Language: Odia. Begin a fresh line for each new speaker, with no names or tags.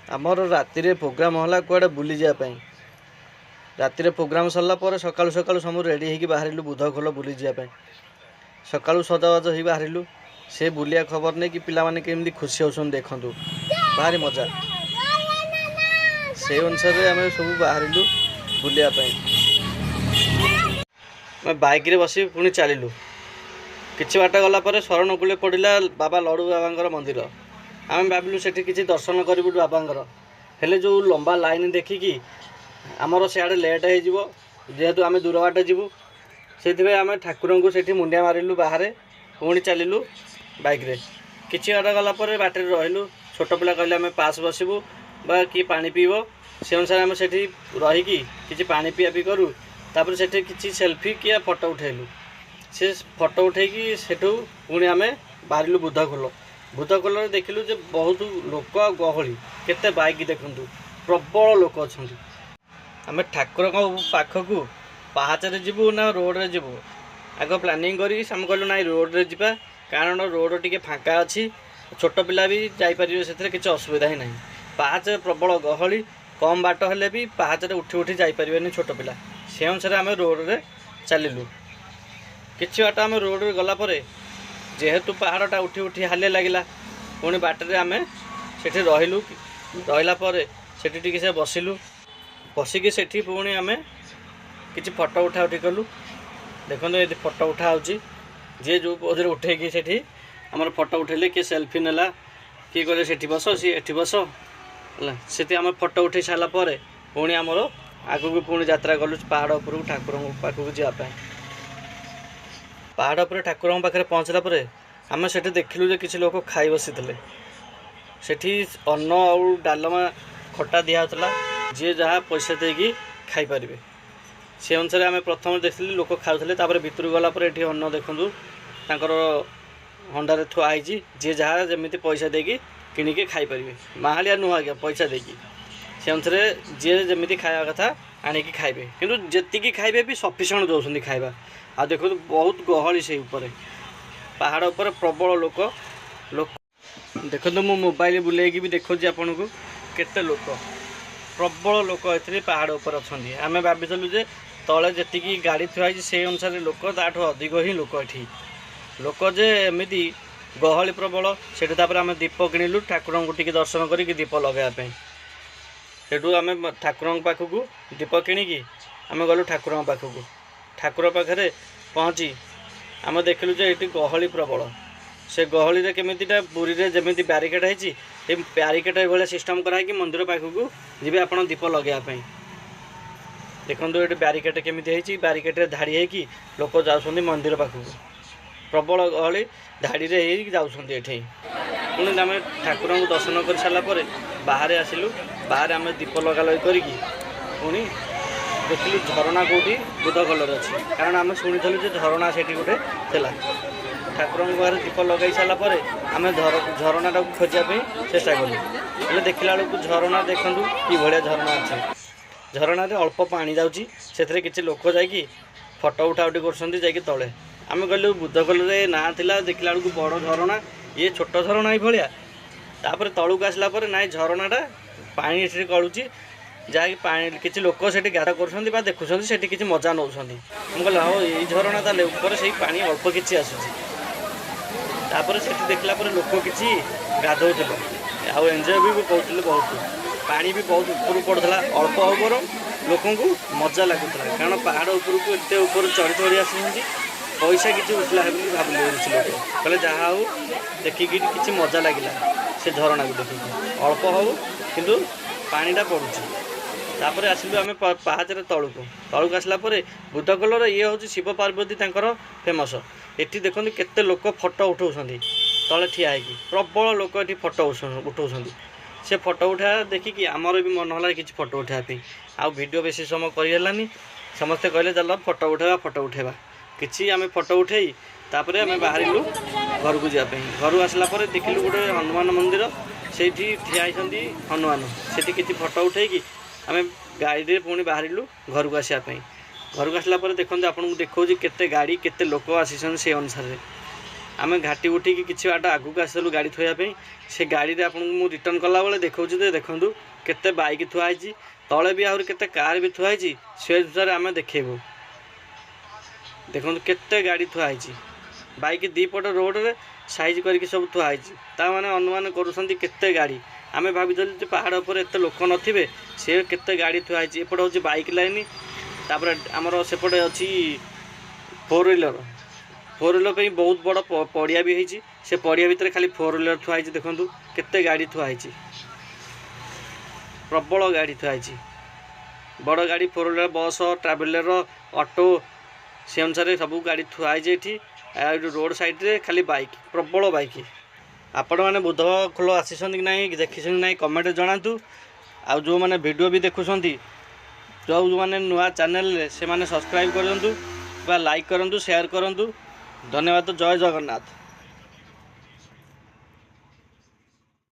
ଆମର ରାତିରେ ପ୍ରୋଗ୍ରାମ୍ ହେଲା କୁଆଡ଼େ ବୁଲିଯିବା ପାଇଁ। ରାତିରେ ପ୍ରୋଗ୍ରାମ୍ ସରିଲା ପରେ ସକାଳୁ ସକାଳୁ ସବୁ ରେଡ଼ି ହେଇକି ବାହାରିଲୁ ବୁଧଖୋଲ ବୁଲିଯିବା ପାଇଁ। ସକାଳୁ ସଜବାଜ ହେଇ ବାହାରିଲୁ। ସେ ବୁଲିବା ଖବର ନେଇକି ପିଲାମାନେ କେମିତି ଖୁସି ହେଉଛନ୍ତି ଦେଖନ୍ତୁ, ଭାରି ମଜା। ସେଇ ଅନୁସାରେ ଆମେ ସବୁ ବାହାରିଲୁ ବୁଲିବା ପାଇଁ। ଆମେ ବାଇକ୍ରେ ବସି ପୁଣି ଚାଲିଲୁ। କିଛି ବାଟ ଗଲା ପରେ ଶରଣକୂଳେ ପଡ଼ିଲା ବାବା ଲଡ଼ୁ ବାବାଙ୍କର ମନ୍ଦିର। ଆମେ ଭାବିଲୁ ସେଠି କିଛି ଦର୍ଶନ କରିବୁ ବାବାଙ୍କର। ହେଲେ ଯେଉଁ ଲମ୍ବା ଲାଇନ୍ ଦେଖିକି ଆମର ସିଆଡ଼େ ଲେଟ୍ ହେଇଯିବ, ଯେହେତୁ ଆମେ ଦୂର ବାଟ ଯିବୁ, ସେଇଥିପାଇଁ ଆମେ ଠାକୁରଙ୍କୁ ସେଠି ମୁଣ୍ଡିଆ ମାରିଲୁ ବାହାରେ। ପୁଣି ଚାଲିଲୁ ବାଇକ୍ରେ। କିଛି ବାଟ ଗଲା ପରେ ବାଟରେ ରହିଲୁ। ଛୋଟ ପିଲା କହିଲେ ଆମେ ପାସ୍ ବସିବୁ ବା କିଏ ପାଣି ପିଇବ। ସେ ଅନୁସାରେ ଆମେ ସେଠି ରହିକି କିଛି ପାଣି ପିଆ ପିଇ କରୁ। ତାପରେ ସେଠି କିଛି ସେଲ୍ଫି କିଏ ଫଟୋ ଉଠେଇଲୁ। ସେ ଫଟୋ ଉଠେଇକି ସେଠୁ ପୁଣି ଆମେ ବାହାରିଲୁ ବୁଧଖୋଲ। ବୁଧଖୋଲରେ ଦେଖିଲୁ ଯେ ବହୁତ ଲୋକ ଆଉ ଗହଳି, କେତେ ବାଇକ୍ ଦେଖନ୍ତୁ, ପ୍ରବଳ ଲୋକ ଅଛନ୍ତି। ଆମେ ଠାକୁରଙ୍କ ପାଖକୁ ପାହାଚରେ ଯିବୁ ନା ରୋଡ଼ରେ ଯିବୁ, ଆଗ ପ୍ଲାନିଂ କରିକି ଆମେ କହିଲୁ ନାଇଁ, ରୋଡ଼ରେ ଯିବା, କାରଣ ରୋଡ଼ ଟିକେ ଫାଙ୍କା ଅଛି, ଛୋଟ ପିଲା ବି ଯାଇପାରିବେ, ସେଥିରେ କିଛି ଅସୁବିଧା ହିଁ ନାହିଁ। ପାହାଚରେ ପ୍ରବଳ ଗହଳି, କମ୍ ବାଟ ହେଲେ ବି ପାହାଚରେ ଉଠି ଉଠି ଯାଇପାରିବେନି ଛୋଟ ପିଲା। ସେ ଅନୁସାରେ ଆମେ ରୋଡ଼ରେ ଚାଲିଲୁ। କିଛି ବାଟ ଆମେ ରୋଡ଼ରେ ଗଲା ପରେ ଯେହେତୁ ପାହାଡ଼ଟା ଉଠି ଉଠି ହାଲିଆ ଲାଗିଲା, ପୁଣି ବାଟରେ ଆମେ ସେଠି ରହିଲୁ। ରହିଲା ପରେ ସେଠି ଟିକେ ସେ ବସିଲୁ। ବସିକି ସେଠି ପୁଣି ଆମେ କିଛି ଫଟୋ ଉଠା ଉଠି କଲୁ। ଦେଖନ୍ତୁ, ଏଠି ଫଟୋ ଉଠା ହେଉଛି। ଯିଏ ଯେଉଁ ପୋଜରେ ଉଠେଇକି ସେଠି ଆମର ଫଟୋ ଉଠେଇଲେ। କିଏ ସେଲ୍ଫି ନେଲା, କିଏ କହିଲେ ସେଠି ବସ, ସିଏ ଏଠି ବସ ହେଲା। ସେଠି ଆମେ ଫଟୋ ଉଠେଇ ସାରିଲା ପରେ ପୁଣି ଆମର ଆଗକୁ ପୁଣି ଯାତ୍ରା କଲୁ ପାହାଡ଼ ଉପରକୁ ଠାକୁରଙ୍କ ପାଖକୁ ଯିବା ପାଇଁ। ପାହାଡ଼ ଉପରେ ଠାକୁରଙ୍କ ପାଖରେ ପହଞ୍ଚିଲା ପରେ ଆମେ ସେଠି ଦେଖିଲୁ ଯେ କିଛି ଲୋକ ଖାଇ ବସିଥିଲେ। ସେଠି ଅନ୍ନ ଆଉ ଡାଲମା, ଖଟା ଦିଆହେଉଥିଲା। ଯିଏ ଯାହା ପଇସା ଦେଇକି ଖାଇପାରିବେ। ସେ ଅନୁସାରେ ଆମେ ପ୍ରଥମେ ଦେଖିଲି ଲୋକ ଖାଉଥିଲେ। ତାପରେ ଭିତରକୁ ଗଲା ପରେ ଏଠି ଅନ୍ନ ଦେଖନ୍ତୁ, ତାଙ୍କର ହଣ୍ଡାରେ ଥୁଆ ହେଇଛି। ଯିଏ ଯାହା ଯେମିତି ପଇସା ଦେଇକି କିଣିକି ଖାଇପାରିବେ। ମାହାଳିଆ ନୁହଁ ଆଜ୍ଞା, ପଇସା ଦେଇକି। ସେ ଅନୁସାରେ ଯିଏ ଯେମିତି ଖାଇବା କଥା ଆଣିକି ଖାଇବେ, କିନ୍ତୁ ଯେତିକି ଖାଇବେ ବି ସଫିସିଏଣ୍ଟ ଦେଉଛନ୍ତି ଖାଇବା। ଆଉ ଦେଖନ୍ତୁ, ବହୁତ ଗହଳି ସେଇ ଉପରେ, ପାହାଡ଼ ଉପରେ ପ୍ରବଳ ଲୋକ। ଲୋକ ଦେଖନ୍ତୁ, ମୁଁ ମୋବାଇଲ ବୁଲେଇକି ବି ଦେଖାଉଛି ଆପଣଙ୍କୁ କେତେ ଲୋକ। ପ୍ରବଳ ଲୋକ ଏଥିରେ ପାହାଡ଼ ଉପରେ ଅଛନ୍ତି। ଆମେ ଭାବିଥିଲୁ ଯେ ତଳେ ଯେତିକି ଗାଡ଼ି ଥୁଆ ହେଇଛି ସେଇ ଅନୁସାରେ ଲୋକ, ତାଠୁ ଅଧିକ ହିଁ ଲୋକ ଏଠି। ଲୋକ ଯେ ଏମିତି ଗହଳି ପ୍ରବଳ ସେଠି। ତାପରେ ଆମେ ଦୀପ କିଣିଲୁ ଠାକୁରଙ୍କୁ ଟିକେ ଦର୍ଶନ କରିକି ଦୀପ ଲଗାଇବା ପାଇଁ। ସେଠୁ ଆମେ ଠାକୁରଙ୍କ ପାଖକୁ ଦୀପ କିଣିକି ଆମେ ଗଲୁ ଠାକୁରଙ୍କ ପାଖକୁ। ଠାକୁର ପାଖରେ ପହଞ୍ଚି ଆମେ ଦେଖିଲୁ ଯେ ଏଠି ଗହଳି ପ୍ରବଳ। ସେ ଗହଳିରେ କେମିତିଟା ପୁରୀରେ ଯେମିତି ବ୍ୟାରିକେଡ଼ ହେଇଛି, ଏ ବ୍ୟାରିକେଡ଼ ଏଭଳିଆ ସିଷ୍ଟମ୍ କରାହେଇକି ମନ୍ଦିର ପାଖକୁ ଯିବେ ଆପଣ ଦୀପ ଲଗାଇବା ପାଇଁ। ଦେଖନ୍ତୁ, ଏଠି ବ୍ୟାରିକେଡ଼ କେମିତି ହେଇଛି। ବ୍ୟାରିକେଡ଼ରେ ଧାଡ଼ି ହେଇକି ଲୋକ ଯାଉଛନ୍ତି ମନ୍ଦିର ପାଖକୁ। ପ୍ରବଳ ଗହଳି, ଧାଡ଼ିରେ ହେଇକି ଯାଉଛନ୍ତି ଏଠି। ପୁଣି ଆମେ ଠାକୁରଙ୍କୁ ଦର୍ଶନ କରିସାରିଲା ପରେ ବାହାରେ ଆସିଲୁ। ବାହାରେ ଆମେ ଦୀପ ଲଗାଲଗି କରିକି ପୁଣି ଦେଖିଲୁ ଝରଣା କେଉଁଠି ବୁଧଖୋଲରେ ଅଛି, କାରଣ ଆମେ ଶୁଣିଥିଲୁ ଯେ ଝରଣା ସେଠି ଗୋଟେ ଥିଲା। ଠାକୁରଙ୍କ ପାଖରେ ଦୀପ ଲଗାଇ ସାରିଲା ପରେ ଆମେ ଝରଣାଟାକୁ ଖୋଜିବା ପାଇଁ ଚେଷ୍ଟା କଲୁ। ହେଲେ ଦେଖିଲା ବେଳକୁ ଝରଣା ଦେଖନ୍ତୁ କି ଭଳିଆ ଝରଣା ଅଛି। ଝରଣାରେ ଅଳ୍ପ ପାଣି ଯାଉଛି। ସେଥିରେ କିଛି ଲୋକ ଯାଇକି ଫଟୋ ଉଠା ଉଠି କରୁଛନ୍ତି ଯାଇକି ତଳେ। ଆମେ କହିଲୁ ବୁଧଖୋଲରେ ନାଁ ଥିଲା, ଦେଖିଲା ବେଳକୁ ବଡ଼ ଝରଣା, ଇଏ ଛୋଟ ଝରଣା ଏଇ ଭଳିଆ। ତାପରେ ତଳକୁ ଆସିଲା ପରେ ନାଇଁ, ଝରଣାଟା ପାଣି ଏଠି ଗଳୁଛି, ଯାହାକି ପାଣି କିଛି ଲୋକ ସେଠି ଗାଧ କରୁଛନ୍ତି ବା ଦେଖୁଛନ୍ତି, ସେଠି କିଛି ମଜା ନେଉଛନ୍ତି। ମୁଁ କହିଲି, ହଉ, ଏଇ ଝରଣା ତାହେଲେ ଉପରେ ସେଇ ପାଣି ଅଳ୍ପ କିଛି ଆସୁଛି। ତାପରେ ସେଠି ଦେଖିଲା ପରେ ଲୋକ କିଛି ଗାଧଉଥିଲେ ଆଉ ଏନ୍ଜୟ ବି କରୁଥିଲେ ବହୁତ। ପାଣି ବି ବହୁତ ଉପରୁ ପଡ଼ୁଥିଲା, ଅଳ୍ପ ହଉ ବରଂ ଲୋକଙ୍କୁ ମଜା ଲାଗୁଥିଲା, କାରଣ ପାହାଡ଼ ଉପରକୁ ଏତେ ଉପରୁ ଚଢ଼ି ଚଢ଼ି ଆସୁଛନ୍ତି। ପଇସା କିଛି ଉଠିଲା ବୋଲି ଭାବିଲେ କିଛି ଲୋକ। କହିଲେ, ଯାହା ହଉ, ଦେଖିକି କିଛି ମଜା ଲାଗିଲା ସେ ଝରଣାକୁ ଦେଖିକି, ଅଳ୍ପ ହଉ କିନ୍ତୁ ପାଣିଟା ପଡ଼ୁଛି। ତାପରେ ଆସିଲୁ ଆମେ ପାହାଚରେ ତଳକୁ। ତଳକୁ ଆସିଲା ପରେ ବୁଧଖୋଲର ଇଏ ହେଉଛି ଶିବ ପାର୍ବତୀ ତାଙ୍କର ଫେମସ୍। ଏଠି ଦେଖନ୍ତୁ କେତେ ଲୋକ ଫଟୋ ଉଠାଉଛନ୍ତି ତଳେ ଠିଆ ହେଇକି। ପ୍ରବଳ ଲୋକ ଏଠି ଫଟୋ ଉଠାଉଛନ୍ତି। ସେ ଫଟୋ ଉଠା ଦେଖିକି ଆମର ବି ମନ ହେଲା କିଛି ଫଟୋ ଉଠାଇବା ପାଇଁ। ଆଉ ଭିଡ଼ିଓ ବେଶୀ ସମୟ କରିହେଲାନି। ସମସ୍ତେ କହିଲେ, ଚାଲ ଫଟୋ ଉଠାଇବା, ଫଟୋ ଉଠାଇବା। କିଛି ଆମେ ଫଟୋ ଉଠେଇ ତାପରେ ଆମେ ବାହାରିଲୁ ଘରକୁ ଯିବା ପାଇଁ। ଘରୁ ଆସିଲା ପରେ ଦେଖିଲୁ ଗୋଟେ ହନୁମାନ ମନ୍ଦିର, ସେଇଠି ଠିଆ ହେଇଛନ୍ତି ହନୁମାନ। ସେଠି କିଛି ଫଟୋ ଉଠେଇକି ଆମେ ଗାଡ଼ିରେ ପୁଣି ବାହାରିଲୁ ଘରକୁ ଆସିବା ପାଇଁ। ଘରକୁ ଆସିଲା ପରେ ଦେଖନ୍ତୁ, ଆପଣଙ୍କୁ ଦେଖାଉଛି କେତେ ଗାଡ଼ି, କେତେ ଲୋକ ଆସିଛନ୍ତି ସେଇ ଅନୁସାରେ। ଆମେ ଘାଟି ଉଠିକି କିଛି ବାଟ ଆଗକୁ ଆସିଥିଲୁ ଗାଡ଼ି ଥୋଇବା ପାଇଁ। ସେ ଗାଡ଼ିରେ ଆପଣଙ୍କୁ ମୁଁ ରିଟର୍ଣ୍ଣ କଲାବେଳେ ଦେଖାଉଛି ଯେ ଦେଖନ୍ତୁ କେତେ ବାଇକ୍ ଥୁଆ ହେଇଛି, ତଳେ ବି ଆହୁରି କେତେ କାର୍ ବି ଥୁଆ ହେଇଛି। ସେ ଅନୁସାରେ ଆମେ ଦେଖେଇବୁ। ଦେଖନ୍ତୁ କେତେ ଗାଡ଼ି ଥୁଆ ହେଇଛି, ବାଇକ୍ ଦୁଇ ପଟ ରୋଡ଼ରେ ସାଇଜ୍ କରିକି ସବୁ ଥୁଆ ହେଇଛି। ତା ମାନେ ଅନୁମାନ କରୁଛନ୍ତି କେତେ ଗାଡ଼ି। ଆମେ ଭାବିଥିଲୁ ଯେ ପାହାଡ଼ ଉପରେ ଏତେ ଲୋକ ନଥିବେ, ସେ କେତେ ଗାଡ଼ି ଥୁଆ ହେଇଛି। ଏପଟେ ହେଉଛି ବାଇକ୍ ଲାଇନ୍, ତାପରେ ଆମର ସେପଟେ ଅଛି ଫୋର୍ ହ୍ୱିଲର୍। ଫୋର୍ ହ୍ୱିଲର୍ ପାଇଁ ବହୁତ ବଡ଼ ପଡ଼ିଆ ବି ହେଇଛି। ସେ ପଡ଼ିଆ ଭିତରେ ଖାଲି ଫୋର୍ ହ୍ୱିଲର୍ ଥୁଆ ହେଇଛି। ଦେଖନ୍ତୁ କେତେ ଗାଡ଼ି ଥୁଆ ହେଇଛି, ପ୍ରବଳ ଗାଡ଼ି ଥୁଆ ହେଇଛି। ବଡ଼ ଗାଡ଼ି, four wheeler, bus, traveller, auto, ସେ ଅନୁସାରେ ସବୁ ଗାଡ଼ି ଥୁଆ ହେଇଛି ଏଠି। ଆଉ ରୋଡ଼ ସାଇଡ଼୍ରେ ଖାଲି ବାଇକ୍, ପ୍ରବଳ ବାଇକ୍। ଆପଣମାନେ ବୁଦ୍ଧ ଖୋଲ ଆସିଛନ୍ତି କି ନାହିଁ, ଦେଖିଛନ୍ତି ନାହିଁ, କମେଣ୍ଟରେ ଜଣାନ୍ତୁ। ଆଉ ଯେଉଁମାନେ ଭିଡ଼ିଓ ବି ଦେଖୁଛନ୍ତି, ଯେଉଁମାନେ ନୂଆ ଚ୍ୟାନେଲରେ, ସେମାନେ ସବସ୍କ୍ରାଇବ୍ କରନ୍ତୁ ବା ଲାଇକ୍ କରନ୍ତୁ, ସେୟାର କରନ୍ତୁ। ଧନ୍ୟବାଦ, ଜୟ ଜଗନ୍ନାଥ।